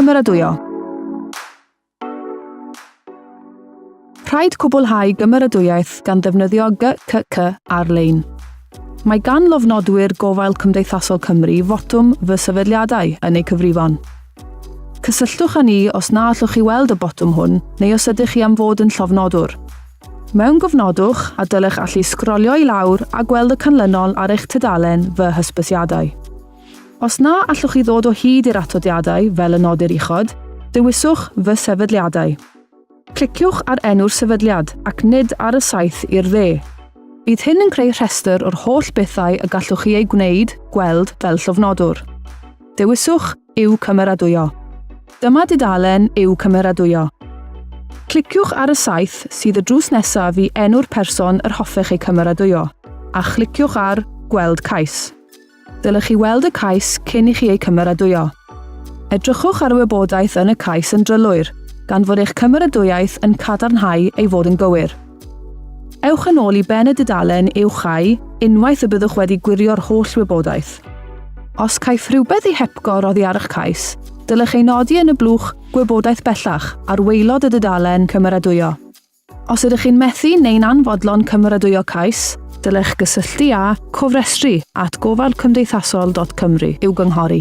Cymeradwyo. Rhaid cwblhau gymeradwyaeth gan ddefnyddio GCC ar-lein. Mae gan lofnodwyr Gofal Cymdeithasol Cymru fotwm Fy Sefydliadau yn eu cyfrifon. Cysylltwch â ni os na allwch chi weld y botwm hwn neu os ydych chi am fod yn llofnodwr. Mewngofnodwch a dylech allu sgrolio i lawr a gweld y canlynol ar eich tudalen Fy Hysbysiadau. Os na allwch chi ddod o hyd i'r atodiadau fel y nodir uchod, dewiswch Fy Sefydliadau. Cliciwch ar enw'r sefydliad ac nid ar y saeth i'r dde. Bydd hyn yn creu rhestr o'r holl bethau y gallwch chi eu gwneud, gweld, fel llofnodwr. Dewiswch I'w Cymeradwyo. Dyma dudalen I'w Cymeradwyo. Cliciwch ar y saeth sydd y drws nesaf i enw'r person yr hoffech eu cymeradwyo, a chliciwch ar Gweld Cais. Dylech chi weld y cais cyn i chi eu cymeradwyo. Edrychwch ar y wybodaeth yn y cais yn drylwyr, gan fod eich cymeradwyaeth yn cadarnhau ei fod yn gywir. Ewch yn ôl i ben y dudalen i'w chau unwaith y byddwch wedi gwirio'r holl wybodaeth. Os caiff rhywbeth ei hepgor oddi ar eich cais, dylech ei nodi yn y blwch Gwybodaeth Bellach ar waelod y dudalen Cymeradwyo. Os ydych chi'n methu neu'n anfodlon cymeradwyo cais, dylech gysylltu â cofrestru at gofalcymdeithasol.cymru i'w gynghori.